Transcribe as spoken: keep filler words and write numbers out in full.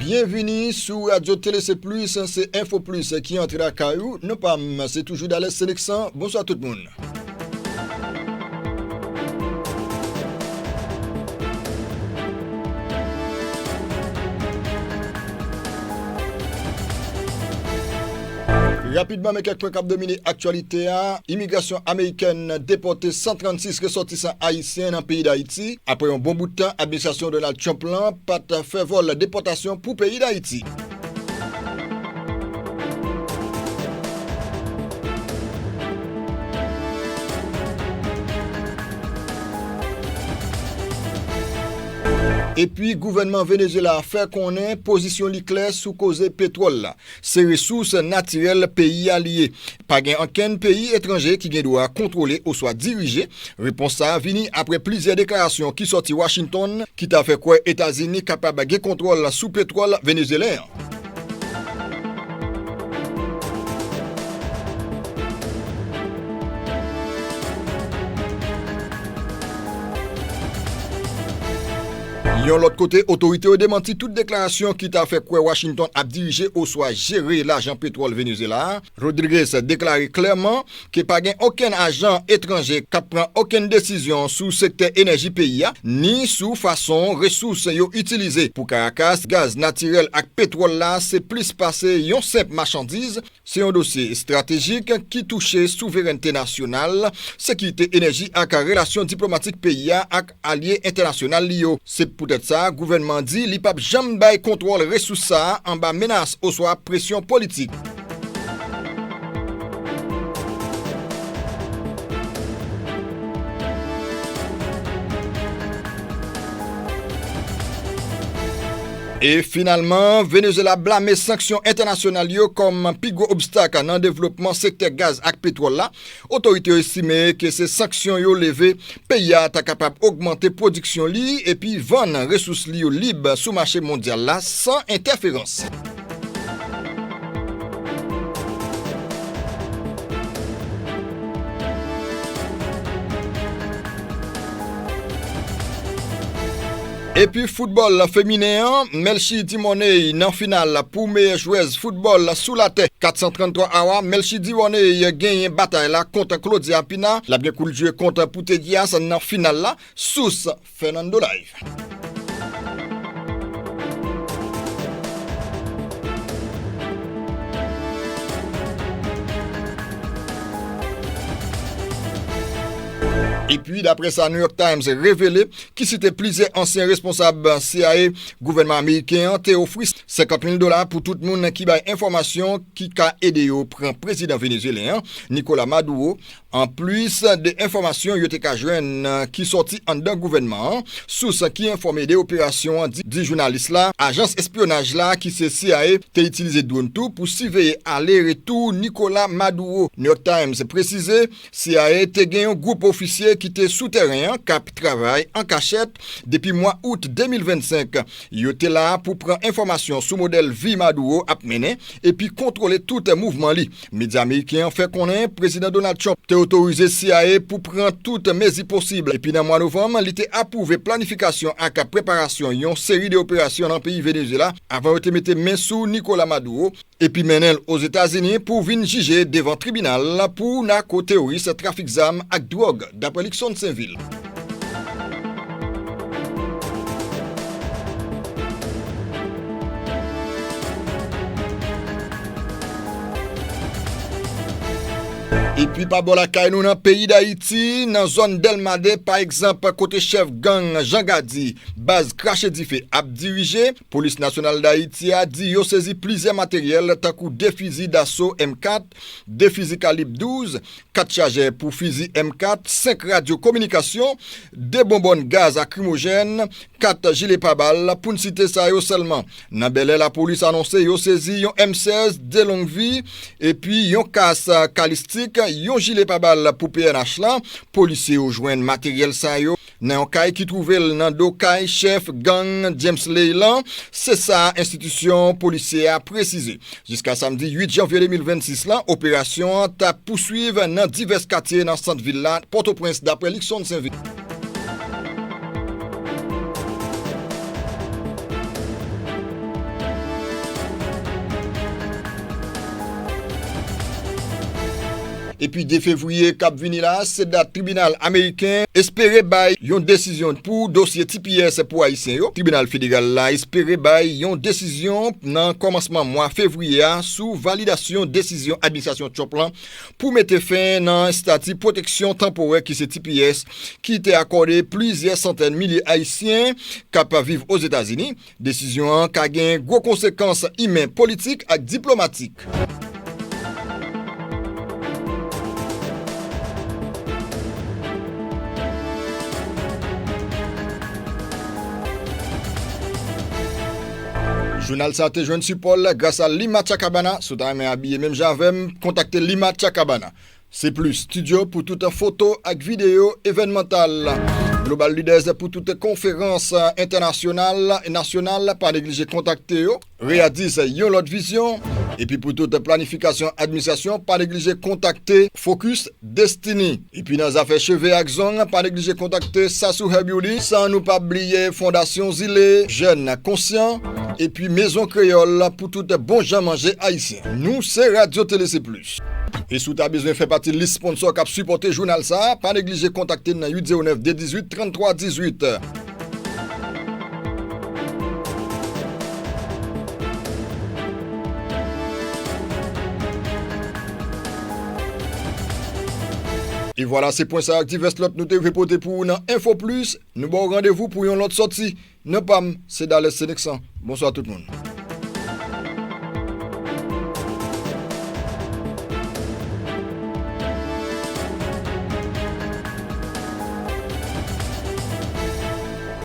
Byenvini sou Radyo Tele Se Plis, se Enfo Plis ki antre lakay ou. Non pa m, se toujou Dales Seneksan. Bonswa tout moun. Rapidman, men kèk pwen k ap domine aktyalite a. Imigrasyon amerikèn depòte san trannsis resòtisan ayisyen nan peyi Dayiti. Apre yon bon bout tan, administrasyon Donald Trump lan pa t fè vòl depòtasyon pou peyi Dayiti. Epi, gouvènman Venezuela fè konnen pozisyon li klè sou koze petwòl la. Se resous natirèl peyi a li ye. Pa gen okenn peyi etranje ki gen dwa kontwole oswa dirije. Repons sa a vini apre plizyè deklarasyon ki sòti Washington ki ta fè kwè Etazini kapab gen kontwòl sou petwòl venezuelen an. Yon lòt kote, otorite yo demanti tout deklarasyon ki ta fè kwè Washington ap dirije oswa jere lajan petwòl Venezuela a. Rodriguez deklare klèman ke pa gen okenn ajan etranje k ap pran okenn desizyon sou sektè enèji peyi a, ni sou fason resous yo itilize. Pou Caracas, gaz natirèl ak petwòl la se plis pase yon senp machandiz, se yon dosye estratejik ki touche souverènte nasyonal, sekirite enèji ak relasyon diplomatik peyi a ak alye entènasyonal li yo. Se poutèt sa, gouvènman an di li p ap janm bay kontwòl resous sa a anba menas oswa presyon politik. E finalman, Venezuela blame sanksyon entènasyonal yo kòm pi gwo obstak nan devlopman sektè gaz ak petwòl la. Otorite yo estime ke se sanksyon yo leve, peyi a ta kapab ogmante pwodiksyon li epi vann resous li yo lib sou mache mondyal la san entèferans. Epi foutbòl feminen an, Melchie Dumornay nan final pou meyè jwèz foutbòl sou latè. Kat san tranntwa awa, Melchie Dumornay genyen batay la kont Claudia Pina. L ap gen kou l jwe kont Putellas nan final la. Sous Fernando Live. Epi, daprè sa New York Times revele, ki site plizyè ansyen responsab C I A gouvènman ameriken an te ofri senkant mil dola pou tout moun ki bay enfòmasyon ki ka ede yo pran prezidan venezuelen an, Nicolas Maduro, anplis de enfòmasyon yo te ka jwenn, ki sòti anndan gouvènman an. Sous ki enfòme de operasyon an di, di jounalis la, ajans espyonaj la, ki se C I A, te itilize dwòn tou pou siveye ale retou Nicolas Maduro. New York Times presize, C I A te gen yon gwoup ofisye ki te sou tèren an k ap travay an kachèt depi mwa out de mil vennsenk. Yo te la pou pran enfòmasyon sou modèl vi Maduro ap mennen epi kontwole tout mouvman li. Medya ameriken an fè konnen Prezidan Donald Trump te otorize C I A pou pran tout mezi posib. Epi nan mwa novanm, li te apwouve planifikasyon ak preparasyon yon seri de operasyon nan peyi Venezuela avan yo te mete men sou Nicolas Maduro epi mennen l Ozetazini pou vin jije devan tribinal pou nakoteworis, trafik zam ak dwòg, daprè Luckson Sainvil. Epi pa bò lakay nou nan peyi Dayiti, nan zòn Dèlma de, pa egzanp, kote chèf gang Jan Gadi, baz Krache Dife, ap dirije, Polis Nasyonal Dayiti a di yo sezi plizyè materyèl tankou de fizi daso M kat, de fizi kalib douz, kat chajè pou fizi M kat, senk radyo kominikasyon, de bonbòn gaz lakrimojèn, kat jile pabal, pou n site sa yo sèlman. Nan Bèlè, lapolis anonse yo sezi yon M sèz de long vi, epi yon kas kalistik, yon jile pabal pou P N H la. Polisye yo jwenn materyèl sa yo nan yon kay ki twouve l nan do kay chèf gang James Ley lan, se sa enstitisyon polisyè a presize. Jiska samdi uit janvye de mil vennsis lan, operasyon an t ap pouswiv nan divès katye nan sant vil la, Pòtoprens, daprè Luckson Sainvil. Epi de fevriye k ap vini la, se dat tribinal ameriken espere bay yon desizyon pou dosye T P S pou Ayisyen yo. Tribinal federal la espere bay yon desizyon nan kòmansman mwa fevriye a sou validasyon desizyon administrasyon Trump lan pou mete fen nan estati pwoteksyon tanporè ki se T P S ki te akòde plizyè santèn milye Ayisyen k ap viv Ozetazini. Desizyon an ka gen gwo konsekans imen, politik ak diplomatik. Jounal sa te jwenn sipò l gras a Lima Chakabana. Si w ta renmen abiye menm jan avè m, kontakte Lima Chakabana. Se plis, estidyo pou tout foto ak videyo evènmantal. Global Leaders pou tout konferans entènasyonal e nasyonal, pa neglije kontakte yo. Readis, yon lòt vizyon. Epi pou tout planifikasyon administrasyon, pa neglije kontakte Focus Destiny. Epi nan zafè cheve ak zong, pa neglije kontakte Sassou Hair Beauty, san nou pa bliye Fondasyon Zile, Jèn Konsyan, epi Mezon Kreyòl pou tout bon jan manje ayisyen. Nou se Radyo Tele Se Plis. E si w ta bezwen fè pati lis sponsò k ap sipòte jounal sa a, pa neglije kontakte n nan uit zewo nèf de dizuit tranntwa dizuit. E vwala, se pwen sa ak divès lòt nou te rive pote pou ou nan Enfo Plis. Nou ba w randevou pou yon lòt sòti. Non pa m, se Dales Seneksan. Bonswa tout moun.